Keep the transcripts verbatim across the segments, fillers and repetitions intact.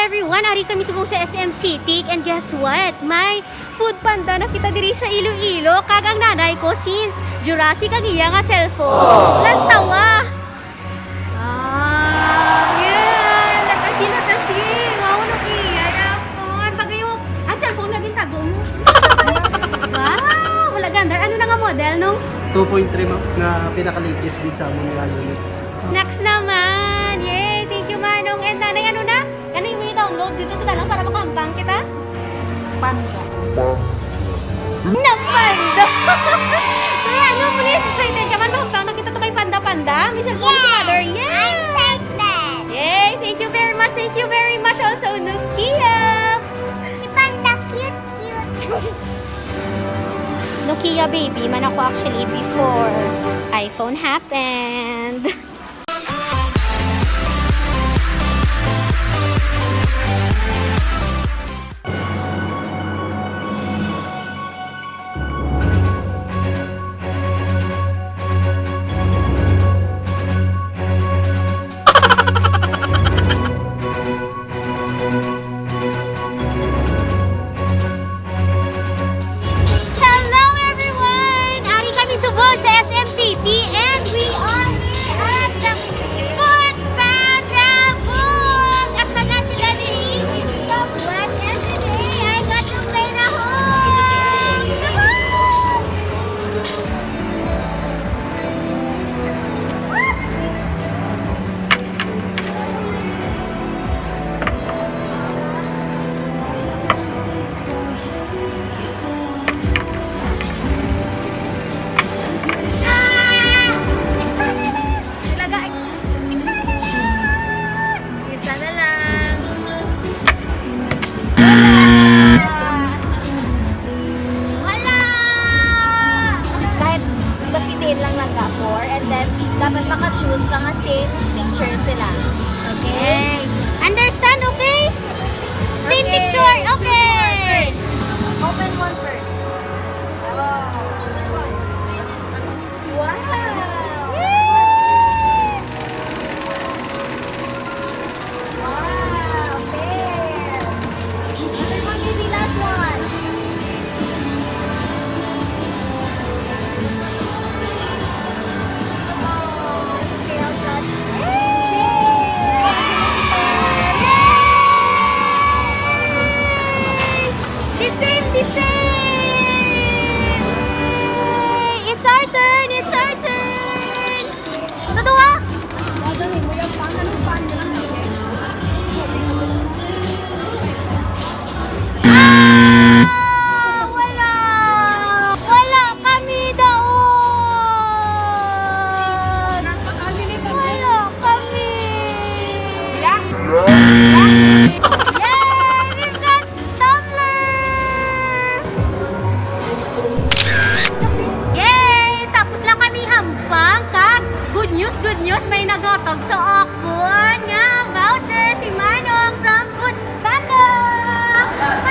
Everyone, ari kami subong sa S M City, and guess what? May Food Panda na kita diri sa Iloilo, kag ang nanay ko, since Jurassic ang iya nga cellphone. Aww. Lantawa! Ah, yeah! Nagkasila ta siya! Wow, no, iya, Japon! Pagayo, ang cellphone na gintago mo. Wow! Wala gandar. Ano na nga model nung? Two point three, ma'am, nga pinaka-latest gid sa amon nga unit. Next naman! Yay! Thank you, Manong. And Nanay, ano na? Ano yung i-download dito sa dalang para makahampang kita? Panda. Napanda! Kaya ano, please, excited ka man, mahampang na kita to kay Panda Panda. May cellphone si Yes! Mother. Yes! I'm excited! Yay! Thank you very much, thank you very much also, Nokia! Si Panda, cute, cute. Nokia baby man ako actually before iPhone happened. Hello, everyone! Ari kami subong sa S M City, and we are here at the Food Panda Book! Hasta na sila ni What every day I got to play na home! Talaga, ay, isa na lang. Wala! Wala! Kahit baskitiin lang lang ka, four, and then dapat maka-choose ka nga same picture sila. Okay? Okay. Understand? Okay? Same Okay, picture. choose one Okay. first. Open one first. Oh, open one. Wow! Yay! Wow, fair! Another one, baby, last one. Oh, fail, last. Yay! The same, the same! Yay! It's our turn! It's our turn! Sa duha! Ah! Wala! Wala kami daon! Wala kami! Yay! We've got Tumbler! Yay! Tapos lang kami hampang, kag good news, good news, may naghatag sa akon nga voucher, si Manong from Food Panda!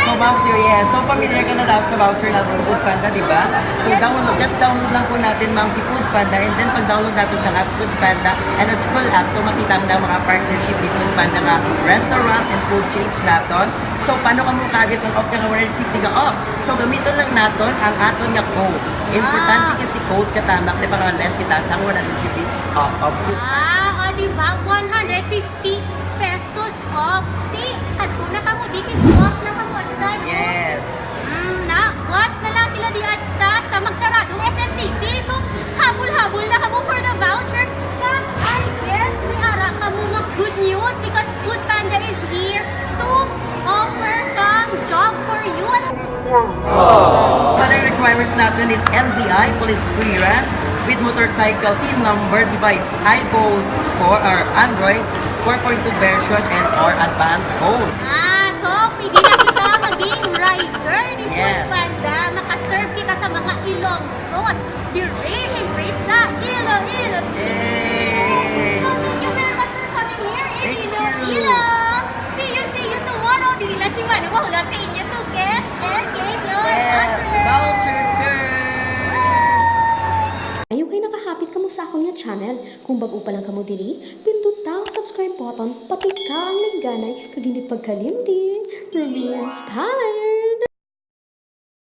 So, ma'am, so, yes. So, familiar ka na daw sa voucher natin sa Food Panda, di ba? So, download, just download lang po natin, ma'am, si Food Panda, and then pag-download natin sa apps Food Panda, and scroll up, so makita mo na ang mga partnership ni Food Panda nga restaurant and food chains natin. So, paano ka mo kaagit ang off ka nga one hundred fifty ka off? So, gamiton lang naton ang aton nga code. Importante Ah. gid si code katamak, di ba, nga less kita sa one hundred fifty off. Off. Ah, o, di ba? One hundred fifty pesos off. Di, adto na kamo, di, kay buwas na kamo, astan. Yes. Mm, na, buwas na lang sila di, astan, sa magsaradong S M City. So, habol-habol na kamo for the voucher. Sa, I guess, may ara kamo nga good news because Food Panda is here to offer some job for you. Other requirements natin is N B I, police clearance, with motorcycle, tin number, device, iPhone four or Android, four point two version, and or advanced phone. Ah, so pwede na kita maging rider ni Yes. Food Panda. Makaserve kita sa mga Ilonggos. Dire, siyempre, sa Iloilo City. Yay! So, thank you very much for coming here in Thank you. Iloilo. See you, see you tomorrow. Dili lang si Mano mahulat sa inyo to get and gain your Yes. voucher. Voucher, girl! Ayo kay nakahapit kamo sa akon nga channel. Kung bag-o pa lang kamo diri, pinduta ang subscribe May button, pati ka ang nagganay, kag hindi pagkalimti. Ruby Inspire!